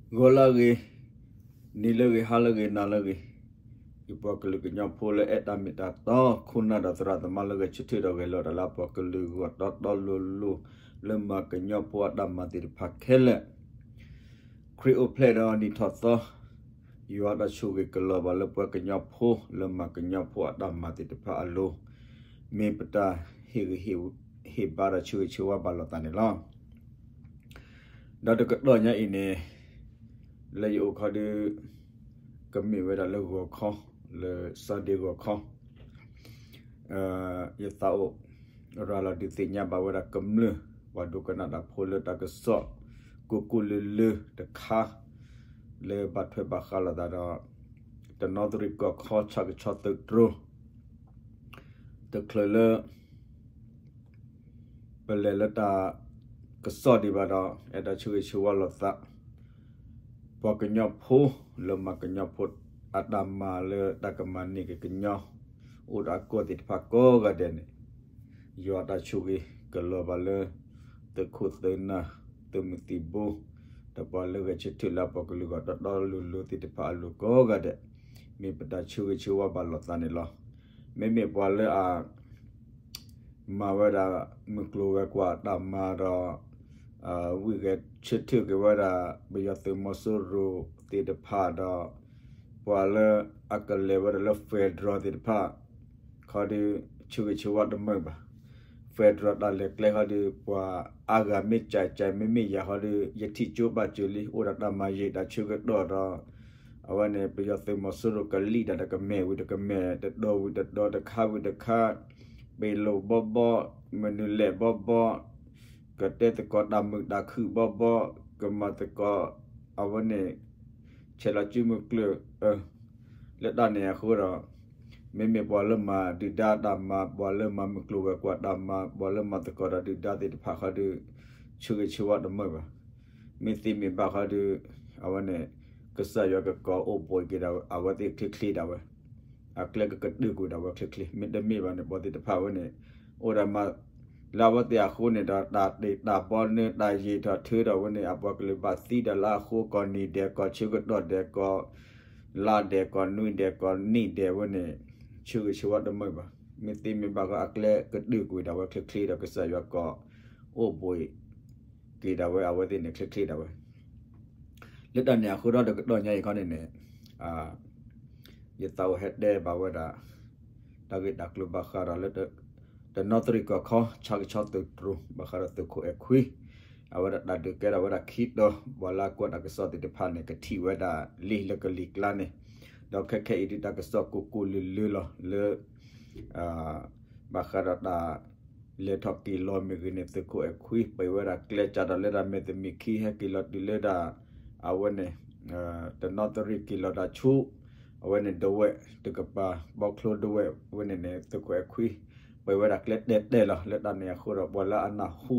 ဂီၤလၢအဂ့ၤ, နံၤလၢအဂ့ၤ, ဟါလၢအဂ့ၤ, နၤလၢအဂ့ၤ, ယပှၤကလုာ်ကညီဖိလၢအဲၣ်တၢ်မ့ၢ်တၢ်တီ ခိၣ်နၢ်ဒီးသရၣ်သမါလၢဂဲၤဆၢထၢၣ်ဒီးဂဲၤလိာ်တၢ်လၢအပှၤကလုာ်ဂီၢ်တီတီလိၤလိၤ လၢမၤကညီဖိအတၢ်မၤသ့ၣ်တဖၣ်ခဲလၢာ်, ခရံာ်အိၣ်ဖျဲၣ်ဒီးနံၣ်ထီၣ်သီ, ယွၤတၢ်ဆိၣ်ဂ့ၤကလီၤဘၣ်လၢပှၤကညီဖိလၢမၤကညီဖိအတၢ်မၤသ့ၣ်တဖၣ်အလိၤ, မ့ၢ်ပတၢ်ဟ့ၣ်ဂံၢ်ဟ့ၣ်ဘါဒီးဆၢဂ့ၤဆၢဝါဘၣ်လိာ်သးန့ၣ်လီၤ. ဒီးတကတီၢ်ညါအံၤန့ၣ်, လၢယအိၣ်ခီဒုး, ကမ့ၢ်ဝဲဒၣ်လၢဂီၤခီ, လၢ Sunday ဂီၤခီ, ယသးအိၣ် ရၤလီၤဒုးသ့ၣ်ညါဘၣ်ဝဲဒၣ်ကမျၢၢ် ပှၤဒိကနၣ်တၢ်ဖိလၢတၢ်ကစီၣ် ကိၢ်ကိၢ်လၢၤလၢၤတခါ, လၢဘၣ်ထွဲဘၣ်ဃးလိာ်သးဒီး တနီသရံၣ်ကီၢ်ခီ ဆၣ်ကဆီသုးတြိၤ တချုးလၢ ပလဲၤလၢတၢ်ကစီၣ်ဒံးဘၣ်ဒီး အဲၣ်ဒိးဆၢဂ့ၤဆၢဝါလိာ်သး ပှၤကညီဖိ လၢမၤကညီဖိအတၢ်မၤလၢတၢ်ကမၤန့ၢ်က့ၤကညီ အိၣ်ဒီးအကီၢ်သ့ၣ်တဖၣ်ကိးဂၤဒဲးန့ၣ်, ယွၤတၢ်ဆိၣ်ဂ့ၤကလီၤဘၣ်လၢ သုးခိၣ်သုးနၢ် သုးမုၢ်သံၣ်ဘိ ဒီးပှၤလၢဂဲၤဆၢထၢၣ်လၢအပှၤကလုာ်ဂီၢ်တီတီလိၤလိၤသ့ၣ်တဖၣ်အလိၤကိးဂၤဒဲး, မ့ၢ်ပတၢ်ဆၢဂ့ၤဆၢဝါဘၣ်လိာ်သးန့ၣ်လီၤ. မ့မ့ၢ်ပှၤလၢအ မၤဝဲဒၣ် မုၢ်ကျိၤဝဲၤကွာ်တၢ်မၤဒီး ဝံၢ်ဂဲၤဆၢထၢၣ်က့ၤဝဲဒၣ် ပယီၤသုးမီၤစိရိၤသ့ၣ်တဖၣ်ဒီး ပှၤလၢအကလဲၤဝဲဒၣ်လၢ federal သ့ၣ်တဖၣ် ခီဒုး ဆၢဂ့ၤဆၢဝါတမုာ်ဘၣ်. federal တၢ်လဲၤကျဲခီဒုး ပှၤအါဂၤမ့ၢ်ကဲးကဲး မ့မ့ၢ်ယၤခီဒုး ယထံၣ်ကၠိဘၣ်စၢၤလံ အိၣ်ဒီးတၢ်မၤယံာ်တၢ်ဆၢကတီၢ်ဒီး အဝဲန့ၣ် ပယီၤသုးမီၤစိရိၤကလံၣ်တၢ်ဒီး ကမဲာ်ဝံၤတကမဲာ် တဒီဝံၤတဒီ တခါဝံၤတခါ, ပ့ၤလိာ်ဘီဘီ, မနုၤလဲၣ်ဘီဘီ, ကတဲသကိးတၢ်မုာ်တၢ်ခုၣ်ဘီဘီ, ကမၤသကိး အဝဲန့ၣ် ဆဲးလီၤစုမုၢ်ကျၢၢ် လၢတၢ်န့ၣ်အဃိဒီး မ့မ့ၢ်ပှၤလၢမၤဒုၣ်ဒါတၢ်မၤ, ပှၤလၢမၤမုၢ်ကျိၤဝဲၤကွာ်တၢ်မၤ, ပှၤလၢမၤသကိးဒီးဒုၣ်ဒါသ့ၣ်တဖၣ်ခီဒုး ဆၢဂ့ၤဆၢဝါတမုာ်ဘၣ်. မ့ၢ်သ့မ့ၢ်ဘၣ်ခီဒုး အဝဲန့ၣ် ကစၢ်ယွၤကကိးအိၣ်ဘှံးက့ၤဒီး အဝဲသ့ၣ်ချ့ချ့ဒၣ်ဝဲ, အကျဲကကတၢၢ်ကွံာ်ဒၣ်ဝဲချ့ချ့, မ့တမ့ၢ်ဘၣ်န့ၣ် ပှၤသ့ၣ်တဖၣ်ဝဲန့ၣ် အိၣ်ဒီးမၤ လၢအဝဲသ့ၣ်အဃိန့ၣ်ဒီး တၢ်တ့ၢ်တၢ်ဘီနၢ တၢ်ယံာ်ထီၣ်ထၢဒီးဝဲန့ၣ် အပှၤကလုာ်ဘၣ်သံဒီးလၢအဃိ ကိးနံၤဒဲး ကိးဆၢကတီၢ်ဒဲး ကိးလါဒဲး ကိးနွံဒဲး ကိးနံၣ်ဒဲးဝဲန့ၣ် ဆၢဂ့ၤဆၢဝါတမုာ်ဘၣ်. မ့ၢ်သ့မ့ၢ်ဘၣ်ခီ အကျဲကတၢၢ်ကွံာ်ဒၣ်ဝဲချ့ချ့ဒီး ကစၢ်ယွၤကိးအိၣ်ဘှံးက့ၤဒၣ်ဝဲ အဝဲသ့ၣ်န့ၣ် ချ့ချ့ဒၣ်ဝဲ လၢတၢ်န့ၣ်အဃိဒီး တကတီၢ်ညါအံၤခီန့ၣ်န့ၣ် ယသးအိၣ်ဟဲတဲဘၣ်ဝဲဒၣ် တၢ်ဂ့ၢ်တၢ်ကျိၤဘၣ်ဃးဒီးလၢ တနီသရံၣ်ကီၢ်ခီ ဆၣ်ကဆီသုးတြိၤ ဘၣ်ဃးဒီးသုးခိၣ်အဲၣ်ခွံ အဝဲဒၣ်တၢ်ဒုးကဲထီၣ်ဝဲဒၣ်ခံတီၤ ပှၤလၢအကွၢ်တၢ်ကစီၣ်သ့ၣ်တဖၣ်န့ၣ် ကထံၣ်ဝဲဒၣ်လံလၢကလံၤကျါန့ၣ်, ဒီးခဲခဲအံၤဒုးတၢ်ကစီၣ်ကိၢ်ကိၢ်လၢၤလၢၤလီၤလၢ ဘၣ်ဃးဒီးတၢ် လဲၤထီၣ်က့ၤလီၤမ့ၢ်ဂ့ၤန့ၣ် သုးခိၣ်အဲၣ်ခွံ ပှ့ၤဝဲဒၣ်ကျဲစးဒီးလၢတၢ်မဲာ်တမံၤခံ ဟဲက့ၤလီၤတုၤလၢဒၣ် အဝဲန့ၣ် တနီသရံၣ်က့ၤလီၤတၢ်ဆူ အဝဲန့ၣ်ဒဝဲၢ်တကပၤ ဘီချိဒဝဲၢ်ဝဲန့ၣ်န့ၣ် သုးခိၣ်အဲၣ်ခွံ ပှ့ၤဝဲဒၣ်ကျဲတဲာ်တဲာ်လီၤ. လၢတၢ်န့ၣ်အဃိဒီး ပှၤလၢအနၢ်ဟူ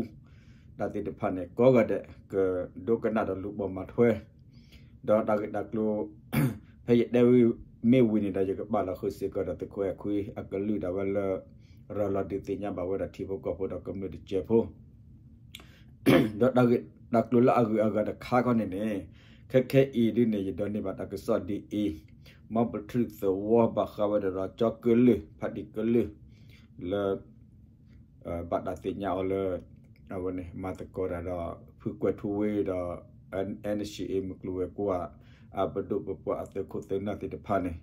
တၢ်သ့ၣ်တဖၣ်န့ၣ် ကိးဂၤဒဲး ကဒိကနၣ်ဒီးလူၤပိာ်မၤထွဲ ဒီးတၢ်ဂ့ၢ်တၢ်ကျိၤ ဖဲယတဲဝံၤမ့ၢ်ဝံၤန့ၣ်ဒီး ယကပာ်လီၤဃုာ်စ့ၢ်ကီးဒီးသုးခိၣ်အဲၣ်ခွံအကလုၢ်ဒၣ်ဝဲလၢ ရၤလီၤဒုးသ့ၣ်ညါဘၣ်ဝဲဒၣ်ထံဖိကီၢ်ဖိဒီးကမျၢၢ်တစဲးဖိ ဒီးတၢ်ဂ့ၢ်တၢ်ကျိၤလၢအဂုၤအဂၤတခါခီန့ၣ်န့ၣ် ခဲခဲအံၤဒ်န့ၣ် ယဒိးန့ၢ်ဘၣ်တၢ်ကစီၣ်ဒ်အံၤ, မ်ပထြူၣ်သဝီဘၣ်ဃးဝဲဒၣ်ဒီး ကၠီကလုာ် ဖးတံၢ်ကလုာ် လၢ ဘၣ်တၢ်သ့ၣ်ညါအီၤလၢ အဝဲန့ၣ် မၤသကိးတၢ်ဒီး ဖုကွဲၤထူဝ့ဒီး NCA မုၢ်ကျိၤဝဲၤကွာ် အပဒိၣ်ပပှၢ်အသုးခိၣ်သုးနၢ်သ့ၣ်တဖၣ်န့ၣ်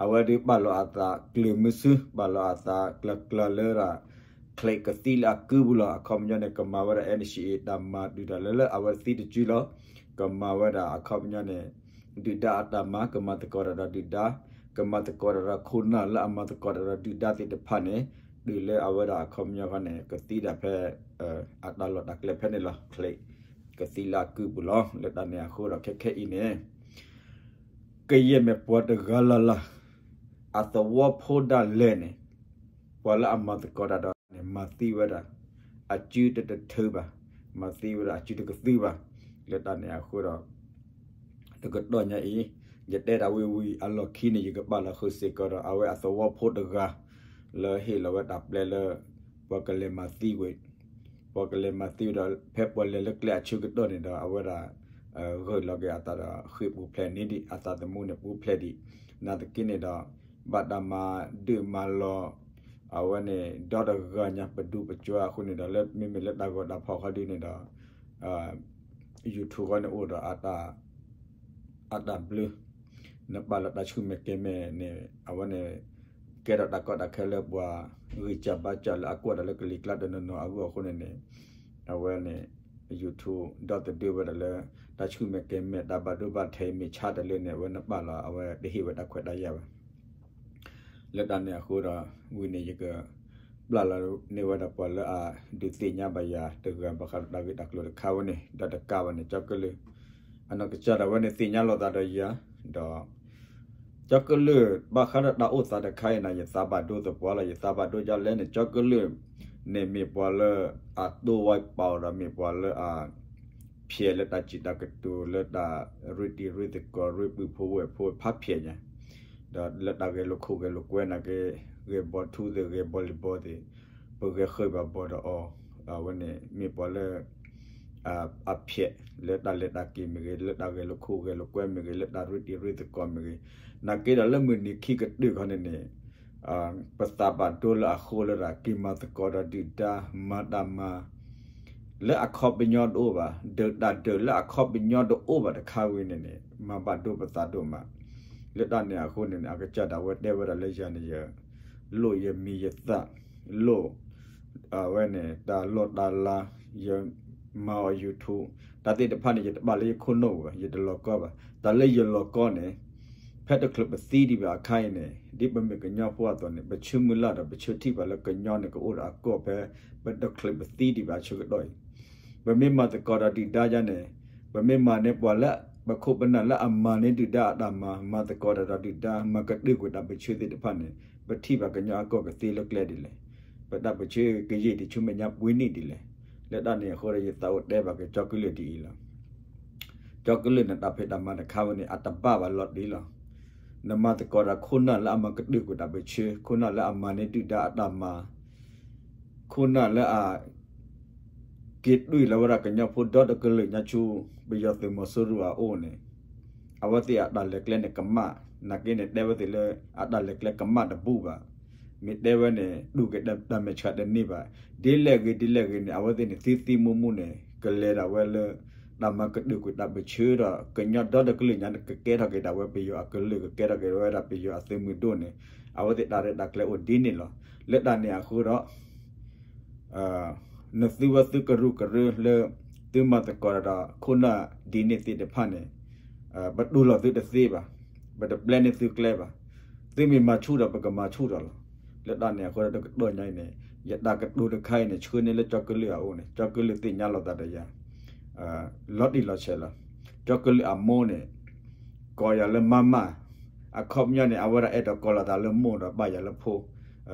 အဝဲဒုးပာ်လီၤအသးကျၢၤမုဆူ ပာ်လီၤအသးကျၢၤကျၢၤလၢဒၣ် ချံးကသံလၢအကုပူၤလီၤ. အခီပညီန့ၣ် ကမၤဝဲဒၣ် NCA တၢ်မၤဒုးတၢ်လၢလၢအဝဲသံတစုလီၤ. ကမၤဝဲဒၣ်အခီပညီန့ၣ် ဒုၣ်ဒါအတၢ်မၤ ကမၤသကိးတၢ်ဒီးဒုၣ်ဒါ ကမၤသကိးတၢ်ဒီးခိၣ်နၢ်လၢအမၤသကိးတၢ်ဒီးဒုၣ်ဒါသ့ၣ်တဖၣ်န့ၣ် တုၤလၢအဝဲဒၣ်အခီပညီခီန့ၣ် ကသံဒၣ်ဖဲ အတၢ်လီၢ်တၢ်ကျဲဖဲန့ၣ်လီၤ. ချံးကသံလၢအကုပူၤလီၤ. လၢတၢ်န့ၣ်အဃိဒီးခဲခဲအံၤန့ၣ် ကယဲၢ်မ့ၢ်ပှၤတဂၤလၢ်လၢ် အသဝီဖိဒၣ်လဲာ်န့ၣ် ပှၤလၢအမၤသကိးတၢ်ဒီးန့ၣ် မၤသံဝဲဒၣ် အစုတတထုးဘၣ်, မၤသံဝဲဒၣ်အစုတကသုဘၣ်. လၢတၢ်န့ၣ်အဃိဒီး တကတီၢ်ညါအံၤ ယတဲတၢ်ဝံၤဝံၤအလီၢ်ခံန့ၣ် ယကပာ်လီၤဃုာ်စ့ၢ်ကီးဒီး အဝဲအသဝီဖိတဂၤ လၢဟ့ၣ်လီၤဝဲတၢ်ပျဲလၢ ပှၤကလဲၤမၤသံဝဲ ပှၤကလဲၤမၤသံဝဲဒီး ဖဲပှၤလဲၤလၢကျဲအဆၢကတီၢ်န့ၣ်ဒီး အဝဲဒၣ် ဂုာ်လီၤက့ၤအသးဒီးဃ့ၢ်ပူၤဖျဲးန့ၢ်ဒံး အသးသမူန့ၣ်ပူၤဖျဲးဒံး, နာ်သက့န့ၣ်ဒီး ဘၣ်တၢ်မၤဒုးမၤလီၤ အဝဲန့ၣ် ဒီတဂၤညါ ပဒူပကၠွါအဃိန့ၣ်ဒီး လၢမ့မ့ၢ်လၢတၢ်ဂီၤတၢ်ဖီၣ်ခီဒုန့ၣ်ဒီး YouTube ဃီန့ၣ်အိၣ်ဒီး အတၢ်ဘျုး, နပာ်လီၤတၢ်ဆူၣ်မဲာ်ကဲၤမဲာ်န့ၣ် အဝဲန့ၣ် ကဲထီၣ်တၢ်ကီတၢ်ခဲလၢပှၤဂံၢ်စၢ်ဘါစၢ်လၢအကွၢ်တၢ်လၢကလံၤကျါတနီၤနီၤအဂီၢ်အဃိန့ၣ်န့ၣ် အဝဲန့ၣ် YouTube ဒီသဒၢဝဲဒၣ်လၢ တၢ်ဆူၣ်မဲာ်ကဲၤမဲာ် တၢ်ဘၣ်ဒိဘၣ်ထံးမ့ၢ်ဆါတၢ်လၢန့ၣ် အဝဲနပာ်လီၤ အဝဲတဟ့ၣ်ဝဲတၢ်ခွဲးတၢ်ယာ်ဘၣ်. လၢတၢ်န့ၣ်အဃိဒီး ဝံၤန့ၣ် ယကပျၢ်လီၤန့ၢ်ဝဲဒၣ်ပှၤလၢအဒုးသ့ၣ်ညါဘၣ်ယၤတဂၤ ဘၣ်ဃးဒီးတၢ်ဂ့ၢ်တၢ်ကျိၤတခါဝဲန့ၣ် ဒီးတကးဘၣ်န့ၣ် ကၠီကလုၢ် အနီၢ်ကစၢ်ဒၣ်ဝဲန့ၣ်သ့ၣ်ညါလိာ်သးဒီးယၤ ဒီး ကၠီကလုၢ် ဘၣ်ဃးဒီးတၢ်အိၣ်သးတခါအံၤန့ၣ် ယသးဘၣ်ဒိသပှၢ်လီၤ. ယသးဘၣ်ဒိဒ်လဲၣ်န့ၣ် ကၠီကလုၢ်န့ၣ်မ့ၢ်ပှၤလၢအတိဝဲပာ်အီၤဒီးမ့ၢ်ပှၤလၢအ ဖျဲးလၢတၢ်စံးတၢ်ကတိၤလၢတၢ်ရ့တံၤရ့သကိး ရ့ပုၢ်ဖိဝဲၢ်ဖိဖးဖျဲးညါ, ဒီးလၢတၢ်ဂဲၤလိာ်ခိၣ်ဂဲၤလိာ်ကွဲနာ်က့ ဂဲၤဘီထူသ့ၣ် ဂဲၤဘီလံၤဘီသ့ၣ် ပဂဲၤဃုာ်ဘၣ်ဘီဒီးအီၤ, အဝဲန့ၣ်မ့ၢ်ပှၤလၢ အဖျဲးလၢတၢ်လဲၤတၢ်က့ၤမ့ၢ်ဂ့ၤ လၢတၢ်ဂဲၤလိာ်ခိၣ်ဂဲၤလိာ်ကွဲမ့ၢ်ဂ့ၤ လၢတၢ်ရ့တံၤရ့သကိးမ့ၢ်ဂ့ၤ, နာ်က့ဒီးလၢမုၢ်နံၤခံကတၢၢ်ခီန့ၣ်န့ၣ် ပသးဘၣ်ဒိလၢအဃိလၢတၢ်က့ၤမၤသကိးဒီးဒုၣ်ဒါ မၤတၢ်မၤ လၢအခီပညီတအိၣ်ဘၣ်, ဒုးတၢ်ဒုးလၢအခီပညီတအိၣ်ဘၣ်တခါဝံၤန့ၣ်န့ၣ် မၤဘၣ်ဒိပသးဒိၣ်မး, လၢတၢ်န့ၣ်အဃိန့ၣ်န့ၣ် အကစၢ်ဒၣ်ဝဲတဲဝဲဒၣ်လၢယၤန့ၣ် ယလိၣ်ယမံၤယသၣ်, လိၣ် အဝဲန့ၣ် တၢ်လီၢ်တၢ်လၤ, ယမၤအီၤ YouTube, တၢ်သ့ၣ်တဖၣ်န့ၣ် ယတဘၣ်လၢယခိၣ်နူာ်ဘၣ်, ယတလီၤကီဘၣ်, တၢ်လၢယလီၤကီန့ၣ် ဖဲတချုးပသံဒံးဘၣ်အခါအံၤန့ၣ် ဒ်ပမ့ၢ်ကညီဖိအသိးန့ၣ် ပဆၢမုၢ်လၢ်ဒီးပဆၢထံၣ်ဘၣ်လၢကညီန့ၣ်ကအိၣ်ဒီးအကီၢ်ဖဲ ပတချုးပသံဒံးဘၣ်အဆၢကတီၢ်အံၤ, ပမ့ၢ်မၤသကိးဒီးဒုၣ်ဒါယါန့ၣ် ပမ့ၢ်မၤန့ၢ်ပှၤလၢ ပခိၣ်ပနၢ်လၢအမၤန့ၢ်ဒုၣ်ဒါအတၢ်မၤ မၤသကိးဒီးဒုၣ်ဒါ မၤကတၢၢ်ကွံာ်တၢ်ပၢၢ်ဆၢသ့ၣ်တဖၣ်န့ၣ် ပထံၣ်ဘၣ်ကညီအကီၢ်ကသ့လၢကျဲဒ်လဲၣ်, ပတၢ်ပၢၢ်ဆၢကယံာ်တဆူမဲာ်ညါပှဲၤနံၣ်ဒ်လဲၣ်, လၢတၢ်န့ၣ်အဃိဒီးယသးအိၣ်တဲဘၣ်က့ၤကၠီကလုၢ်ဒ်အံၤလီၤ. ကၠီကလုၢ်န့ၣ်တၢ်ဖံးတၢ်မၤတခါဝဲန့ၣ် အတဘၣ်ဘၣ်လီၤတံၢ်လီၤ. နမၤသကိးဒီးခိၣ်နၢ်လၢအမၤကတၢၢ်ကွံာ်တၢ်ပၢၢ်ဆၢ ခိၣ်နၢ်လၢအမၤန့ၢ်ဒုၣ်ဒါအတၢ်မၤ ခိၣ်နၢ်လၢအ က့ၤတွံၢ်လီၤဝဲဒၣ်ကညီဖိဒီတကလုာ်ညါဆူ ပယီၤသုးမီၤစိရိၤအအိၣ်န့ၣ် အဝဲသ့ၣ်အတၢ်လဲၤကျဲန့ၣ်ကမၣ်, နာ်က့န့ၣ် တဲဝဲသ့ၣ်လၢ အတၢ်လဲၤကျဲကမၣ်တဘူၣ်ဘၣ်. မ့ၢ်တဲဝဲန့ၣ် တူၢ်က့ၤတၢ်မဲာ်ဆှးတန့ၢ်ဘၣ်. ဒ်လဲၣ်ဂ့ၤဒ်လဲၣ်ဂ့ၤန့ၣ် အဝဲသ့ၣ်န့ၣ် သံသံမူမူန့ၣ် ကလဲၤဒၣ်ဝဲလၢ တၢ်မၤကတၢၢ်ကွံာ်တၢ်ပၢၢ်ဆၢဒီး ကညီဒီတကလုာ်ညါန့ၣ် ကကဲထီၣ်က့ၤဒၣ်ဝဲပယီၤအကလုာ် ကကဲထီၣ်က့ၤဝဲဒၣ်ပယီၤအသုးမုၢ်ဒိၣ်န့ၣ် အဝဲသ့ၣ်တၢ်ရဲၣ်တၢ်ကျဲၤအိၣ်ဒ်န့ၣ်လီၤ. လၢတၢ်န့ၣ်အဃိဒီး နသုဝဲသုကရူၢ်ကရၢလၢ သုမၤသကိးဒီးခိၣ်နၢ်ဒ်န့ၣ်သ့ၣ်တဖၣ်န့ၣ် ပတူၢ်လိာ်သုတသ့ဘၣ်, ပတပျဲန့ၢ်သုကျဲဘၣ်. သုမ့ၢ်မၤဆူၣ်ဒီးပကမၤဆူၣ်ဒီးလီၤ. လၢတၢ်န့ၣ်အဃိဒီးတကတီၢ်ညါအံၤန့ၣ် ယတၢ်ကတိၤတခါအံၤန့ၣ် ဆှၢန့ၢ်လၢကၠီကလုၢ်အအိၣ်န့ၣ် ကၠီကလုၢ်သ့ၣ်ညါလိာ်သးဒီးယၤ လီၤတံၢ်လီၤဆဲးလီၤ. ကၠီကလုၢ်အမိၢ်န့ၣ် ကိးယၤလၢမါမၢ်, အခီပညီန့ၣ် အဝဲဒၣ်အဲၣ်ဒိးကိးလီၤသးလၢမိၢ်ဒီးပာ်ယၤလၢဖိ,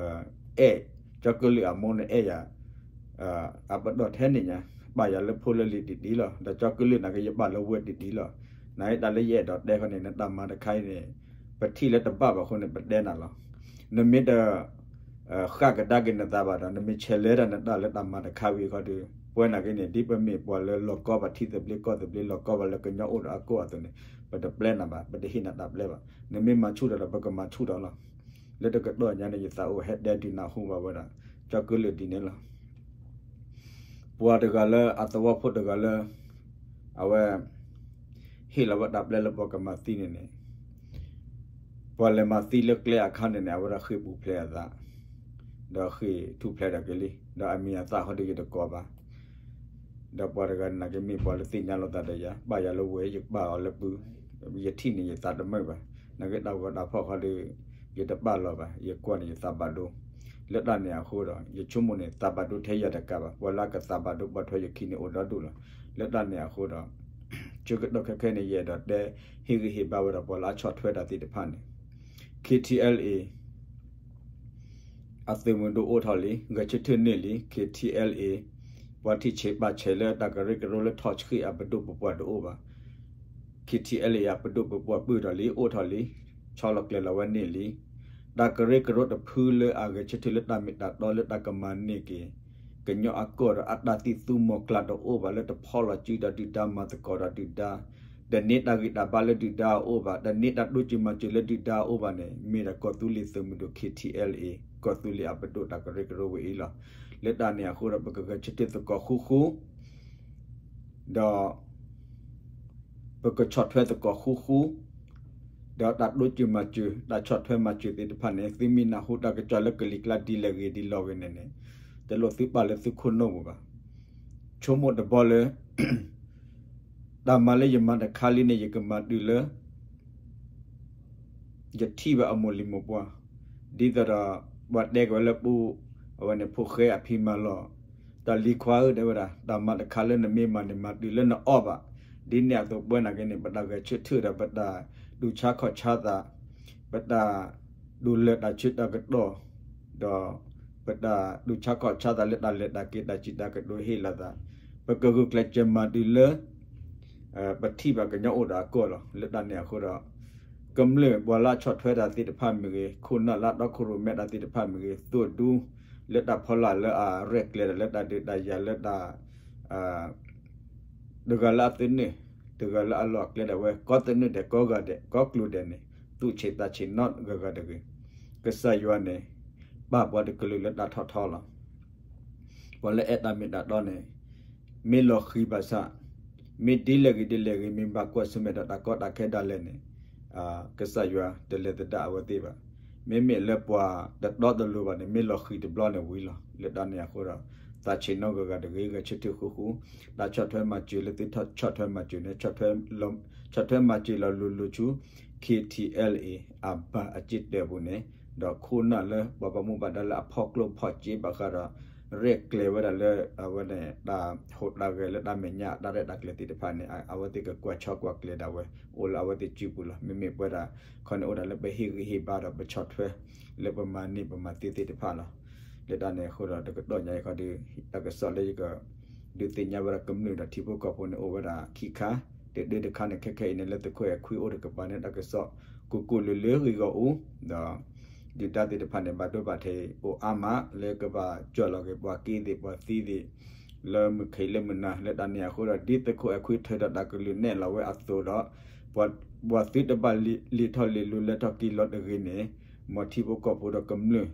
အဲၣ်, ကၠီကလုၢ်အမိၢ်န့ၣ်အဲၣ်ယၤ အပတီၢ်ထဲန့ၣ်ညါ ပာ်ယၤလၢဖိလၢလံၤတံၢ်တံၢ်လီၤ. ဒီးကၠီကလုၢ်နာ်က့ယပာ်လၢဝဲၢ်တံၢ်တံၢ်လီၤ. နာ်က့တၢ်လၢယအဲၣ်ဒိးတဲခီန့ၣ် နတၢ်မၤတခါအံၤန့ၣ် ပထံၣ်လၢတဘၣ်ဘၣ်အဃိန့ၣ် ပတဲနၤလီၤ. နမ့ၢ်တ ဃၣ်ကဒါက့ၤနသးဘၣ်ဒီး နမ့ၢ်ဆဲးလဲၤတၢ်နတၢ်လၢတၢ်မၤတခါဝံၤခီဒီး ပဝဲနာ်က့န့ၣ် ဒ်ပမ့ၢ်ပှၤလၢလီၤကီဘၣ်ထံသဘျ့ကီၢ်သဘျ့ လီၤကီဘၣ်လၢကညီအိၣ်ဒီးအကီၢ်အသိးန့ၣ် ပတပျဲနၤဘၣ်, ပတဟ့ၣ်နၤတၢ်ပျဲဘၣ်. နမ့ၢ်မၤဆူၣ်ဒီးဒီးပကမၤဆူၣ်ဒီးလီၤ. လၢတကတီၢ်ညါန့ၣ် ယသးအိၣ်ဟဲတဲဒုးနၢ်ဟူဘၣ်ဝဲဒၣ် ကၠီကလုၢ်ဒ်န့ၣ်လီၤ. ပှၤတဂၤလၢအသဝီဖိတဂၤလၢ အဝဲ ဟ့ၣ်လီၤဝဲတၢ်ပျဲလၢပှၤကမၤသံန့ၣ်န့ၣ် ပှၤလဲၤမၤသံလၢကျဲအခါန့ၣ်န့ၣ် အဝဲဒၣ်ဃ့ၢ်ပူၤဖျဲးအသး ဒီးဃ့ၢ်ထူၣ်ဖျဲးဒီးက့ၤလံ ဒီးအမံၤအသၣ်ဃီဒီးယတကိးဘၣ်. ဒီးပှၤတဂၤန့ၣ် နာ်က့မ့ၢ်ပှၤလၢသ့ၣ်ညါလိာ်သးဒီးယၤ ပာ်ယၤလၢဝဲၢ် ယပာ်အီၤလၢပုၢ်, ယထံၣ်န့ၣ်ယသးတမုာ်ဘၣ်. နာ်က့တၢ်ဂီၤတၢ်ဖီၣ်ဃီဒီး ယတပာ်လီၤဘၣ်, ယကွၢ်န့ၣ်ယသးဘၣ်ဒိ. လၢတၢ်န့ၣ်အဃိဒီး ယဆိကမိၣ်န့ၣ် သးဘၣ်ဒိထဲယၤတကးဘၣ်, ပှၤလၢအကသးဘၣ်ဒိပိာ်ထွဲယခံန့ၣ်အိၣ်ဒီဒူၣ်လီၤ. လၢတၢ်န့ၣ်အဃိဒီး ဆၢကတီၢ်ခဲခဲန့ၣ် ယအဲၣ်ဒိးတဲ ဟ့ၣ်ဂံၢ်ဟ့ၣ်ဘါဝဲဒၣ်ပှၤလၢအဆီၣ်ထွဲတၢ်သ့ၣ်တဖၣ်န့ၣ် KTLA အသုးမုၢ်ဒိၣ်အိၣ်ထီၣ်လံ, ဂဲၤဆၢထၢၣ်န့ၢ်လံ, KTLA ပှၤထံၣ်ဆံးပာ်ဆံးလၢတၢ်ကရၢကရိလၢထီၣ်ဆှံအပဒိၣ်ပပှၢ်တအိၣ်ဘၣ်. KTLA အပဒိၣ်ပပှၢ်ပုၢ်ထီၣ်လံ, အိၣ်ထီၣ်လံ, ဆီလီၤကျဲၤလီၤဝဲန့ၢ်လံ. တၢ်ကရၢကရိတဖုလၢအဂဲၤဆၢထၢၣ်လၢတၢ်မ့ၢ်တၢ်တီလၢတၢ်ကမၤန့ၢ်က့ၤ ကညီအကီၢ်ဒီးအတၢ်သံသူမီၤကျၢ်တအိၣ်ဘၣ်လၢတဖီၣ်လီၤစုဒီးဒုၣ်ဒါ မၤသကိးဒီးဒုၣ်ဒါ, တန့ၢ်တၢ်ဂံၢ်တၢ်ဘါလၢဒုၣ်ဒါအအိၣ်ဘၣ်, တန့ၢ်တၢ်ဒိၣ်စုမၤစုလၢဒုၣ်ဒါအအိၣ်ဘၣ်န့ၣ် မ့ၢ်ဒၣ်ကီၢ်သူလ့ၤသုးမုၢ်ဒိၣ် ခ့ထံအဲလ်အ့, ကီၢ်သူလ့ၤအပဒိၣ်တၢ်ကရၢကရိဝဲအံၤလီၤ. လၢတၢ်န့ၣ်အဃိဒီး ပကဂဲၤဆၢထၢၣ်သကိးဃူဃူ ဒီး ပကဆီၣ်ထွဲသကိးဃူဃူ, ဒီးတၢ်ဒိၣ်စုမၤစု တၢ်ဆီၣ်ထွဲမၤစုသ့ၣ်တဖၣ်န့ၣ် သုမ့ၢ်နၢ်ဟူတၢ်ကစီၣ်လၢကလံၤကျါဒ်လဲၣ်ဂ့ၤဒ်လဲၣ်ဂ့ၤန့ၣ်န့ၣ် တလိၣ်သုပာ်လၢသုခိၣ်နူာ်ပူၤဘၣ်. ဆိကမိၣ်တဘျီလၢ တၢ်မၤလၢယမၤတခါလံန့ၣ် ယကမၤတုၤလၢ ယထံၣ်ဘၣ်အမိၢ်လံၤမိၢ်ပှၢ်, ဒ်သိးဒီး ပှၤတဲက့ၤဝဲလၢပူၤ အဝဲန့ၣ် ဖိၣ်ဃဲအဖံမၤလီၤ, တၢ်လံၤခွါဧၢ တဲဝဲဒၣ် တၢ်မၤတခါလၢနမ့ၢ်မၤန့ၣ် မၤတုၤလၢနအီၣ်ဘၣ်, ဒ်န့ၣ်အသိးပဝဲနာ်က့န့ၣ် ပတၢ်ဂဲၤဆၢထၢၣ်ဒီး ပတၢ်တူၢ်ဆါခီၣ်ဆါသး, ပတၢ်ဒိးလၢာ်တၢ်ဆၢတၢ်ကတီၢ်, ဒီး ပတၢ်တူၢ်ဆါခီၣ်ဆါသးလၢတၢ်လဲၤတၢ်က့ၤ တၢ်စံးတၢ်ကတိၤဟ့ၣ်လီၤသး, ပကဂုာ်ကျဲးစၢးမၤတုၤလၢ ပထံၣ်ဘၣ်ကညီအိၣ်ဒီးအကီၢ်လီၤ. လၢတၢ်န့ၣ်အဃိဒီး ကမျၢၢ်ပှၤလၢအဆီၣ်ထွဲတၢ်သ့ၣ်တဖၣ်မ့ၢ်ဂ့ၤ, ခိၣ်နၢ်လၢအတီခိၣ်ရိၣ်မဲတၢ်သ့ၣ်တဖၣ်မ့ၢ်ဂ့ၤ, သိၣ်ဒူ လၢတၢ်ဖီလာ်လၢအရဲၣ်ကျဲၤဒီးလၢတၢ်ဒုးတၢ်ယၤလၢတၢ် တဂၤလၢအသနၢၣ်, တဂၤလၢအလီၢ်အကျဲဒၣ်ဝဲ ကီသနၢၣ်ဒဲး ကီဂၤဒဲး ကီကျိၤဒဲးန့ၣ် သူၣ်ဆံးသးဆံးနီတဂၤဂၤတဂ့ၤ. ကစၢ်ယွၤန့ၣ် ပာ်ပှၤတကလုာ်လၢတၢ်ထီၣ်ထီလီၤ. ပှၤလၢအဲၣ်တၢ်မ့ၢ်တၢ်တီန့ၣ် မ့ၢ်လီၤဃံၤဘၣ်ဆၣ်, မ့ၢ်ဒ်လဲၣ်ဂ့ၤဒ်လဲၣ်ဂ့ၤ မ့ၢ်ဘၣ်ကွၢ်ဆၢၣ်မဲာ်ဒီးတၢ်ကီတၢ်ခဲဒၣ်လဲာ်န့ၣ် ကစၢ်ယွၤတလဲၤသဒၣ်အဝဲသ့ၣ်ဘၣ်. မ့မ့ၢ်လၢပှၤတတီတလိၤဘၣ်န့ၣ် မ့ၢ်လီၤဃံၤတဘျီန့ၣ်ဝံၤလီၤ. လၢတၢ်န့ၣ်အဃိဒီး သးဆံးနီတဂၤဂၤတဂ့ၤ ဂဲၤဆၢထၢၣ်ဃူဃူ, တၢ်ဆီၣ်ထွဲမၤစၢၤလၢသုဆီၣ်ထွဲမၤစၢၤန့ၣ် ဆီၣ်ထွဲမၤစၢၤလီၤလိၤလိၤဆူ ခ့ထံအဲလ်အ့ အဘၣ်အစ့တၢးပူၤန့ၣ်, ဒီးခိၣ်နၢ်လၢပှၤဘၣ်မူဘၣ်ဒါလၢအဖီၣ်ကျိဖီၣ်စ့ဘၣ်ဃးဒီး ရဲၣ်ကျဲၤဝဲဒၣ်လၢ အဝဲန့ၣ် တၢ်ဟူးတၢ်ဂဲၤလၢတၢ်မဲာ်ညါတၢ်ရဲၣ်တၢ်ကျဲၤသ့ၣ်တဖၣ်န့ၣ် အဝဲသ့ၣ်ကကွၢ်ဆီကွၢ်ကျဲၤဒၣ်ဝဲ အိၣ်လၢအဝဲသ့ၣ်စုပူၤလီၤ. မ့မ့ၢ်ပဝဲဒၣ်ခီန့ၣ် အိၣ်ဒၣ်လၢပဟ့ၣ်ဂံၢ်ဟ့ၣ်ဘါဒီးပဆီၣ်ထွဲ လၢပမၤန့ၢ်ပမၤသ့သ့ၣ်တဖၣ်လီၤ. လၢတၢ်န့ၣ်အဃိဒီး တကတီၢ်ညါအံၤခီဒီး တၢ်ကစီၣ်လၢယက ဒုးသ့ၣ်ညါဝဲဒၣ်ကမျၢၢ်ဒီးထံဖိကီၢ်ဖိန့ၣ် အိၣ်ဝဲဒၣ်ခံခါ, တဒၢတခါန့ၣ် ခဲခဲအံၤန့ၣ် လၢသုးခိၣ်အဲၤခွံအိၣ်တကပၤန့ၣ် တၢ်ကစီၣ်ကိၢ်ကိၢ်လၢလၢဂ့ၤဂီၢ်အူ, ဒီး ဒုၣ်ဒါသ့ၣ်တဖၣ်န့ၣ် ဘၣ်ဒိဘၣ်ထံးအိၣ်အါမး လၢကဘၣ်ကၠီၣ်လီၤက့ၤပှၤက့သ့ၣ်ပှၤသံသ့ၣ် လၢမုၢ်ခ့လၢမုၢ်နၤ လၢတၢ်န့ၣ်အဃိဒီး ဒ်သုးခိၣ်အဲၤခွံထၢဒီးတၢ်ကလုၢ်နဲၣ်လီၤဝဲအသိးဒီး ပှၤသုတဘၣ်လဲၤထီၣ်လဲၤလီၤလၢထီၣ်က့ၤလီၤတဂ့ၤန့ၣ် မ်ထံဖိကီၢ်ဖိဒီးကမျၢၢ်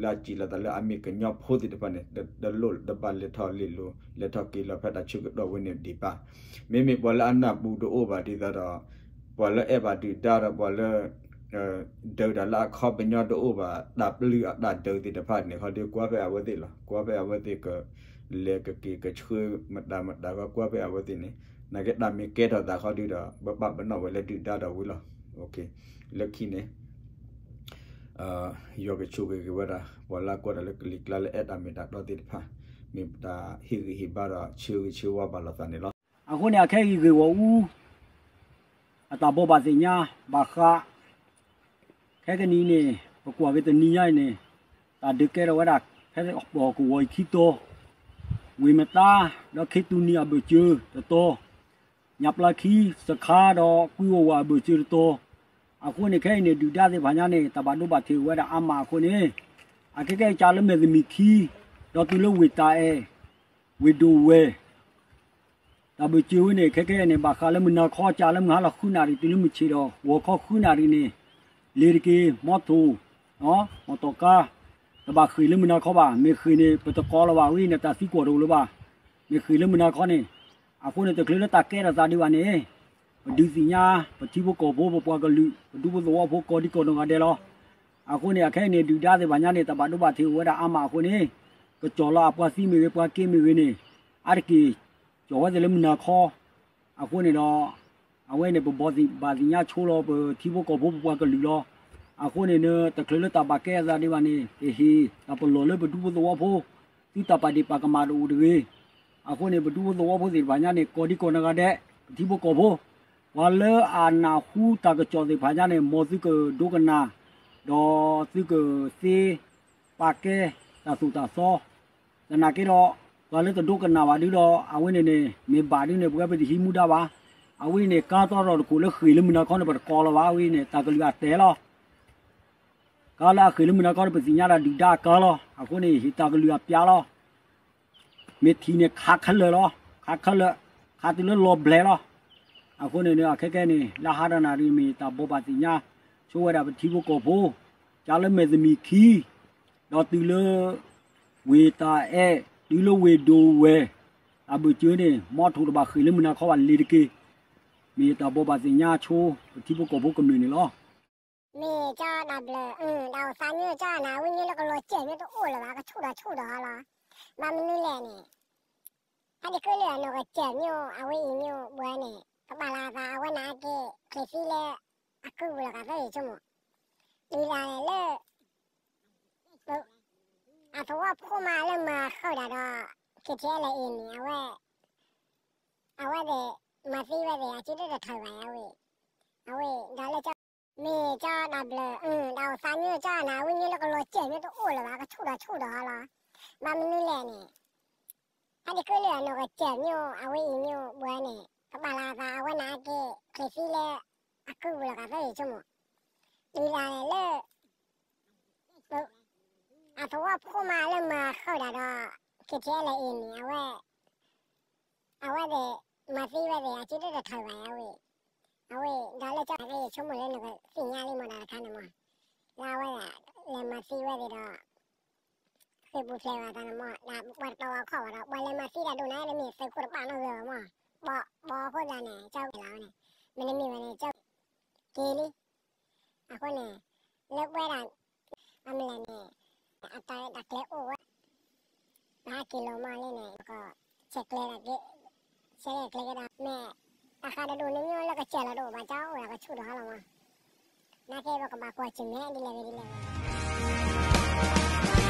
လၢအစံးလီၤသးလၢအမ့ၢ်ကညီဖိသ့ၣ်တဖၣ်န့ၣ် တလိၣ်တဘၣ်လဲၤထီၣ်လဲၤလီၤ လဲၤထီၣ်က့ၤလီၤဖဲတၢ်ဆၢကတီၢ်ဝဲန့ၣ်ဒံးဘၣ်. မ့မ့ၢ်ပှၤလၢအနၢ်ပူၤတအိၣ်ဘၣ်ဒ်သိးဒီး ပှၤလၢအဲၣ်ဘၣ်ဒုၣ်ဒါဒီးပှၤလၢ ဒုးတၢ်လၢအခီပညီတအိၣ်ဘၣ် တၢ်ပျုၢ်အတၢ်ဒုးသ့ၣ်တဖၣ်န့ၣ် ခီဒီးကွၢ်ဖဲအဝဲသ့ၣ်လီၤ. ကွၢ်ဖဲအဝဲသ့ၣ်က လဲၤကက့ၤကဆှၢမတၤမတၤခီ ကွၢ်ဖဲအဝဲသ့ၣ်န့ၣ် နာ်က့တၢ်မ့ၢ်ကဲထီၣ်သးခီဒုဒီး ပဘၣ်ပနီၣ်ဝဲလၢဒုၣ်ဒါဒီးဝံၤလီၤ. လၢခံန့ၣ် ယွၤကဆိၣ်ဂ့ၤက့ၤဝဲဒၣ် ပှၤလၢကွၢ်တၢ်လၢကလံၤကျါလၢအဲၣ်တၢ်မ့ၢ်တၢ်တီသ့ၣ်တဖၣ် မ့ၢ်တၢ်ဟ့ၣ်ဂံၢ်ဟ့ၣ်ဘါဒီးဆၢဂ့ၤဆၢဝါဘၣ်လိာ်သးန့ၣ်လီၤ. အဃိန့ၣ် အခဲအံၤဂ့ၢ်ဂီၢ်အူ အတၢ်ဘိးဘၣ်သ့ၣ်ညါ ဘၣ်ဃး ခဲကနံၣ်အံၤန့ၣ် ပကွၢ်က့ၤတနံၤညါအံၤန့ၣ် တၢ်ဒုးကဲထီၣ်ဝဲဒၣ် ဖဲပှၤကဝီၤအံၤခံတီၤ, ဝ့ၢ်မတါ ဒီးခ့သူနံၤအဘၢၣ်စၢၤတတီၤ, ညၣ်ပျၢ်ခံ စခါဒီးကွံဝဲဝဲအဘၢၣ်စၢၤတတီၤ, အဃိန့ၣ် ခဲအံၤန့ၣ် ဒုၣ်ဒါသ့ၣ်တဖၣ်ညါန့ၣ် တၢ်ဘၣ်ဒိဘၣ်ထံးဝဲဒၣ်အါမးအဃိန့ၣ် အခဲကဲအံၤကးလၢမဲာ်သမံးခံ ဒီးတုၤလၢဝ့ၢ်တၢ်အဲၣ် ဝ့ၢ်ဒိၣ်ဝဲၢ် တၢ်ဘၢၣ်စၢၤဝဲန့ၣ် ခဲကဲန့ၣ် ဘၣ်ဃးလၢမုၢ်နၤခီကးလၢမုၢ်ဟါလီၤဃုနၣ်ရံၣ် တုၤလၢမုၢ်ဆ့ၣ်ဒီး ဂီၤခီဃုနၣ်ရံၣ်န့ၣ် လ့ၤတက့ၤ မီထိၣ် မီတီၢ်ကါ တဘၣ်ဃ့ၢ်လၢမုၢ်နၤခီဘၣ်. မ့ၢ်ဃ့ၢ်န့ၣ် ပတကိးလၢၤဘၣ်ဝဲန့ၣ် တၢ်သံကွၢ်တအိၣ်လၢၤဘၣ်. မ့ၢ်ဃ့ၢ်လၢမုၢ်နၤခီန့ၣ် အဃိန့ၣ် တချုးလၢတၢ်ကဲထီၣ်သးဒံးဘၣ်န့ၣ် ပဒုးသ့ၣ်ညါ ပထံဖိကီၢ်ဖိ ပပှၤကလုာ် ပဒူဖိသဝီဖိကိးဒံကိးနီၢ်ဂၤဒဲးလီၤ. အဃိန့ၣ် အခဲအံၤန့ၣ် ဒုၣ်ဒါသ့ၣ်တဖၣ်ညါန့ၣ် တၢ်ဘၣ်ဒိဘၣ်ထံးအိၣ်ဝဲဒၣ်အါမးအဃိန့ၣ် ကကၠီၣ်လီၤအပှၤသံမ့ၢ်ဂ့ၤ ပှၤက့မ့ၢ်ဂ့ၤန့ၣ် အါတက့ၢ် ကၠီၣ်ဝဲသ့ၣ်လၢမုၢ်နၤခီ အဃိန့ၣ်ဒီး အဝဲန့ၣ် ပဘၣ်သ့ၣ်ညါဆိလီၤ ပထံဖိကီၢ်ဖိ ပပှၤကလုာ်လီၤ. အဃိန့ၣ် တချုးလၢတၢ်ဘၣ်ကဲအသးဒံးဘၣ်န့ၣ် ပဟ့ၣ်တၢ်ပလီၢ်လၢပဒူဖိသဝီဖိ သုတၢ်ပာ်ဒ့ၣ်ပာ်ကမၣ်တအိၣ်တဂ့ၤ. အဃိန့ၣ် ပဒူဖိသဝီဖိသ့ၣ်တဖၣ်ညါန့ၣ် ကိးဒံကိးနီၢ်ဂၤဒဲး ပထံဖိကီၢ်ဖိ ပှၤလၢအနၢ်ဟူတၢ်ကစီၣ်သ့ၣ်တဖၣ်ညါန့ၣ် မ်သုကဒိကနၣ် ဒီးသုကသ့ပာ်ကဲတၢ်သိၣ်တၢ်သီ သနာ်က့ဒီး ပှၤလၢတဒိကနၣ်ဘၣ်ဒုဒီး အဝဲန့ၣ်န့ၣ် မ့ၢ်ဘၣ်ဒုန့ၣ် ပဝဲပတဟံးမူဒါဘၣ်. အဝဲန့ၣ် ကါတီထီၣ်တခိၣ်လၢဃ့ၢ်လၢမုၢ်နၤခီန့ၣ် ပတကိးလၢၤဘၣ်. အဝဲန့ၣ် တၢ်ကလုၢ်အတဲလီၤ. ကါလၢအဃ့ၢ်လၢမုၢ်နၤခီန့ၣ် ပသ့ၣ်ညါဒၣ်ဒုၣ်ဒါအကါလီၤ. အဃိန့ၣ် ဟ့ၣ်တၢ်ကလုၢ်အပျးလီၤ. မ့ၢ်ထံၣ်န့ၣ်ခးခဲလၢာ်လီၤ, ခးခဲလၢာ်, ခးတုၤလၢလီၤဘျဲးလီၤ. အဃိန့ၣ်ဒီး အခဲကဲန့ၣ် လၢဟါဒီးနၣ်ရံၣ်မ့ၢ်တၢ်ဘိးဘၣ်သ့ၣ်ညါဆိဝဲဒၣ်ပထံဖိကီၢ်ဖိ, ကၢလၢမဲာ်သမံးခံ, ဒီးတုၤလၢ ဝ့ၢ်တၢ်အဲၣ်, တုၤလၢဝ့ၢ်ဒိၣ်ဝဲၢ်, အဘၢၣ်စၢၤန့ၣ် မီထိၣ်တဘၣ်ဃ့ၢ်လၢမုၢ်နၤခီဘၣ်လ့ၤတက့ၢ်. မ့ၢ်တၢ်ဘိးဘၣ်သ့ၣ်ညါဆိပထံဖိကီၢ်ဖိကမျၢၢ်န့ၣ်လီၤ. မ့ၢ်ကၠီဒၣ်ဘျၢၣ်, ဒၣ်အိၣ်သးမ့ၢ်ကၠီနၤ အဝဲညိလၢကလီၤစဲၢ်မ့ၢ်တအိၣ်လၢၤဘၣ် ကဆူၣ်ဒီးဆူၣ်ဒီးလီၤ. ဘၣ်မနုၤလဲၣ်န့ၣ် ဟဲဒ်ကလၢအနီၢ်ကစၢ်မ့ၢ်အိၣ် အဝဲအံၤမ့ၢ်အိၣ်ဘၣ်န့ၣ် ကဘၣ်လၢအသးအဝဲနာ်က့ ချ့သံလၢ အကုပူၤလီၤကးသၢယဆိကမိၣ်, တုၤဒၣ်လဲာ်လၢ အသဝီဖိမးလၢမၤဃုာ်ဒၣ်ဒီး KTLA အံၤန့ၣ် အဝဲ အဝဲသ့ၣ် မၤသံဝဲသ့ၣ် အစုတတထၢၣ်ဘၣ်အဝဲ, အဝဲဒၣ်လၢကၠီ မ့ၢ်ကၠီဒၣ်ဘျၢၣ်, ဒၣ်အိၣ်သးမ့ၢ်ကၠီနၤ အဝဲညိလၢကလီၤစဲၢ်မ့ၢ်တအိၣ်လၢၤဘၣ် ကဆူၣ်ဒီးဆူၣ်ဒီးလီၤ. ဘၣ်မနုၤလဲၣ်န့ၣ် ဟဲဒ်ကလၢအနီၢ်ကစၢ်မ့ၢ်အိၣ် အဝဲအံၤမ့ၢ်အိၣ်ဘၣ်န့ၣ် ကဘၣ်လၢအသးအဝဲနာ်က့ ချ့သံလၢ အကုပူၤလီၤကးသၢယဆိကမိၣ်, တုၤဒၣ်လဲာ်လၢ အသဝီဖိမးလၢမၤဃုာ်ဒၣ်ဒီး KTLA အံၤန့ၣ် အဝဲ အဝဲသ့ၣ် မၤသံဝဲသ့ၣ် အစုတတထၢၣ်ဘၣ်အဝဲ, အဝဲဒၣ်လၢကၠီက့ယဆိကမိၣ်လၢနကသ့ၣ်ညါလံမး တၢ်တခါန့ၣ်မး, လၢအဝဲဒၣ် လဲၤမၤသံဝဲသ့ၣ်ဒီး ဃ့ၢ်ပူၤဖျဲးဘၣ်သးန့ၣ်မး ဒ်ပှၤတတီၤဝဲခီၣ်ဝဲဒီး ပှၤလဲၤမၤသံတၢ်ဒိၣ်န့ၣ် တမ့ၢ်သုးခိၣ်တပာ်နီၣ်ဂ့ၤဘၣ်မး, ဘီဘီအဃိသတးန့ၣ် ကၠီဝဲလီၤဝဲန့ၣ်, မ့တမ့ၢ်ဝဲန့ၣ် ကၠီ က့ၤလံ. အဃိန့ၣ် လၢပဝဲဒၣ် အမလဲၣ်န့ၣ် အတၢ်တၢ်ကျဲအိၣ်ဝဲ ပဟဲက့ၤလီၤမးလံန့ၣ် ကီး ဆဲးကျဲးဒၣ်က့ၤ ဆဲးကျဲးက့ၤဒၣ်မ့ၢ် တၢ်ဃးတဒိၣ်န့ၣ်မ့ၢ်လၢကစၢ်လီၤတအိၣ်ဘၣ် ကၠီအိၣ်ဒၣ်ကဆူၣ်ဒီးဟီလီၤမး, နာ်က့ပကဘၣ်ကွၢ်ဆၢၣ်မဲာ်ဒ်လဲၣ်ဂ့ၤဒ်လဲၣ်ဂ့ၤ